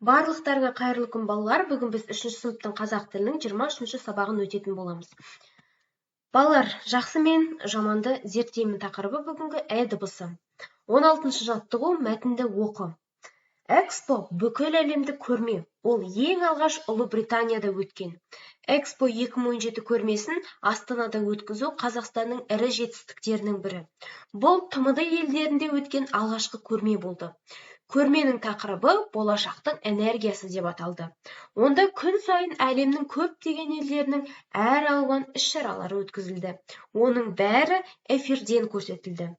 Барлықтарыңа қайырлы күн, балалар! Бүгін біз үшінші сыныптың қазақ тілінің 23-ші сабағын өтетін боламыз. Балалар, жақсы мен жаманды зерттеймін тақырыбы бүгінгі ә дыбысы. 16-шы жаттығу, мәтінді оқы. Экспо — бүкіл әлемдік көрме. Ол ең алғаш Ұлыбританияда өткен. Экспо 2017 көрмесін Астанада өткізу — Қазақстанның ірі жетістіктерінің бірі. Бұл ТМД елдерінде өткен алғашқы көрме болды. Көрменің тақырыбы «Болашақтың энергиясы» деп аталды. Онда күн сайын әлемнің көптеген елдерінің әр алуан іс-шаралары өткізілді. Оның бәрі эфирден көрсетілді.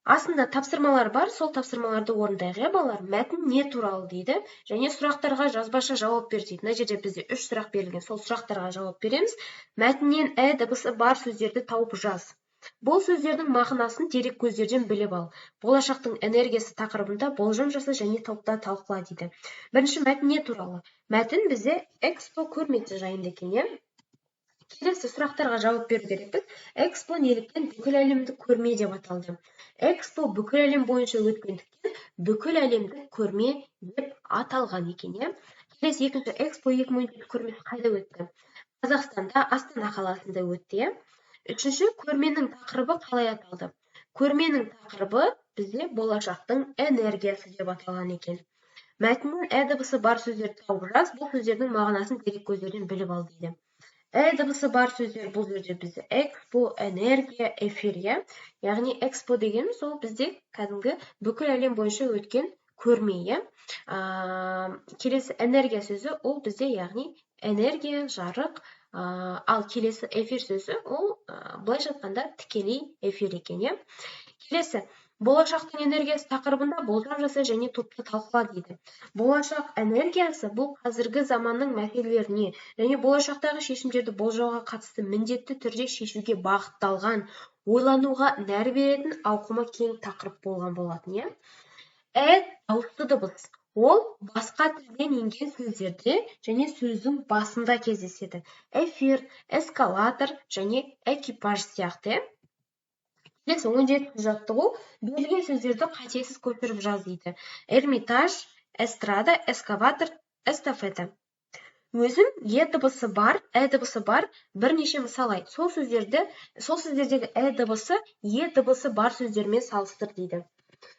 Астында тапсырмалар бар, сол тапсырмаларды орындайық, иә, балалар. Мәтін не туралы дейді және сұрақтарға жазбаша жауап бер дейді. Мына жерде бізде үш сұрақ берілген, сол сұрақтарға жауап береміз. Мәтіннен ә дыбысы бар сөздерді тауып жаз. Бұл сөздердің мағынасын дереккөздерден біліп ал. Болашақтың энергиясы тақырыбында болжам жаса және топта талқыла дейді. Бірінші, мәтін не туралы? Мәтін бізде Экспо көрмесі жайында екен, иә. Келесі сұрақтарға жауап беру керекпіз. Экспо неліктен бүкіл әлемдік көрме деп аталды? Экспо бүкіл әлем бойынша өткендіктен, бүкіл әлемдік көрме деп аталған екен, иә. Келесі, екінші, Экспо 2017 көрмесі қайда өтті? Қазақстанда, Астана қаласында өтті, иә. Үшінші, көрменің тақырыбы қалай аталды? Көрменің тақырыбы бізде «Болашақтың энергиясы» деп аталған екен. Мәтіннен ә дыбысы бар сөздерді тауып жаз. Бұл сөздердің мағынасын дереккөздерден біліп ал дейді. Ә дыбысы бар сөздер бұл жерде бізде экспо, энергия, эфир, иә. Яғни экспо дегеніміз ол бізде кәдімгі бүкіл әлем бойынша өткен көрме, иә. Келесі энергия сөзі, ол бізде, яғни, энергия, жарық. Ал келесі эфир сөзі, ол былайша айтқанда, тікелей эфир екен, иә. Келесі, «Болашақтың энергиясы» тақырыбында болжам жаса және топта талқыла дейді. Болашақ энергиясы — бұл қазіргі заманның мәселелеріне және болашақтағы шешімдерді болжауға қатысты міндетті түрде шешуге бағытталған, ойлануға нәр беретін ауқымы кең тақырып болған болатын, иә. Ә — дауысты дыбыс. Ол басқа тілден енген сөздерде және сөздің басында кездеседі: эфир, эскалатор және экипаж сияқты, иә. Келесі, 17-ші жаттығу, берілген сөздерді қатесіз көшіріп жаз дейді. Эрмитаж, эстрада, эскаватор, эстафета. Өзің е дыбысы бар, ә дыбысы бар бірнеше мысал айт. Сол сөздерді, сол сөздердегі ә дыбысы е дыбысы бар сөздермен салыстыр дейді.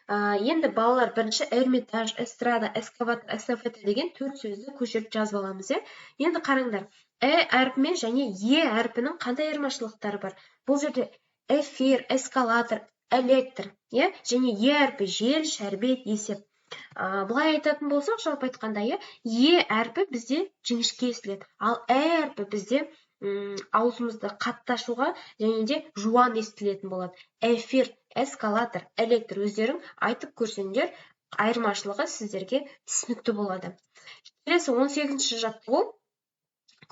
Енді, балалар, бірінші эрмитаж, эстрада, эскаватор, эстафета деген төрт сөзді көшіріп жазып аламыз, иә. Енді қараңдар, ә әрпімен және е әрпінің қандай айырмашылықтары бар? Бұл жерде эфир, эскалатор, электр, иә, және е әрпі: жел, шәрбет, есеп. Былай айтатын болсақ, жалпы айтқанда, иә, е әрпі бізде жіңішке естіледі, ал ә әрпі бізде аузымызды қатты ашуға және де жуан естілетін болады. Эфир, эскалатор, электр. Өздерің айтып көрсеңдер, айырмашылығы сіздерге түсінікті болады. Келесі, 18-ші жаттығу,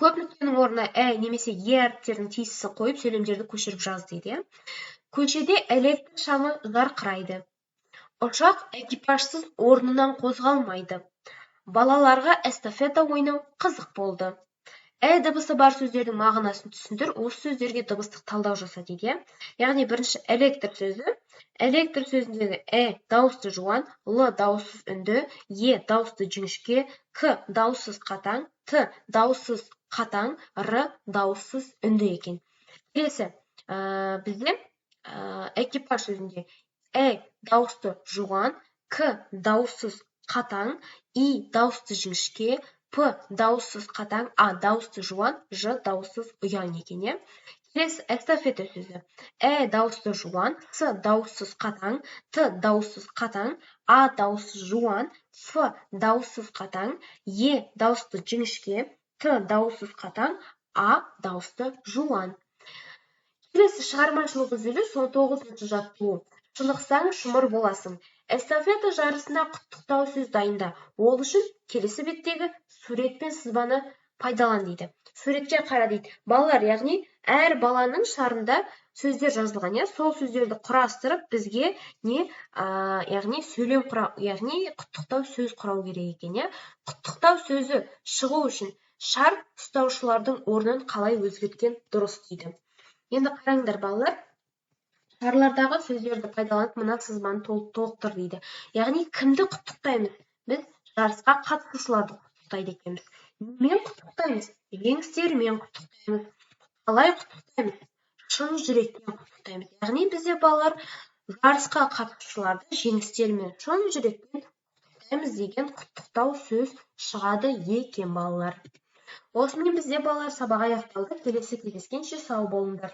көп нүктенің орнына ә немесе е әріптерінің тиістісін қойып, сөйлемдерді көшіріп жаз дейді, иә. Көшеде электр шамы жарқырайды. Ұшақ экипажсыз орнынан қозғалмайды. Балаларға эстафета ойнау қызық болды. Ә дыбысы бар сөздердің мағынасын түсіндір, осы сөздерге дыбыстық талдау жаса дейді, иә. Яғни бірінші, электр сөзі. Электр сөзіндегі ә дауысты жуан, л дауыссыз үнді, е дауысты жіңішке, к дауыссыз қатаң, т дауыссыз қатаң, р дауыссыз үнді екен. Келесі, бізде экипаж сөзінде ә дауысты жуан, к дауыссыз қатаң, и дауысты жіңішке, п дауыссыз қатаң, а дауысты жуан, ж дауыссыз ұяң екен, иә. Келесі, эстафета сөзі. Ә дауысты жуан, с дауыссыз қатаң, т дауыссыз қатаң, а дауыссыз жуан, ф дауыссыз қатаң, е дауысты жіңішке, т дауыссыз қатаң, а дауысты жуан. Келесі, шығармашылық үзіліс, 19-шы жаттығу. Шынықсаң, шымыр боласың. Эстафета жарысына құттықтау сөз дайында. Ол үшін келесі беттегі сурет пен сызбаны пайдалан дейді. Суретке қара дейді, балалар. Яғни әр баланың шарында сөздер жазылған, иә. Сол сөздерді құрастырып, бізге не, яғни сөйлем құра, яғни құттықтау сөз құрау керек екен, иә. Құттықтау сөзі шығу үшін шар ұстаушылардың орнын қалай өзгерткен дұрыс дейді. Енді қараңдар, балалар, шарлардағы сөздерді пайдаланып, мына сызбаны толықтыр дейді. Яғни кімді құттықтаймыз біз? Жарысқа қатысушыларды құттықтайды екенбіз. Немен құттықтаймыз? Жеңістерімен құттықтаймыз. Қалай құттықтаймыз? Шын жүректен құттықтаймыз. Яғни бізде, балалар, жарысқа қатысушыларды жеңістерімен шын жүректен құттықтаймыз деген құттықтау сөз шығады екен, балалар. Осымен бізде, балалар, сабақ аяқталды. Келесі кездескенше сау болыңдар.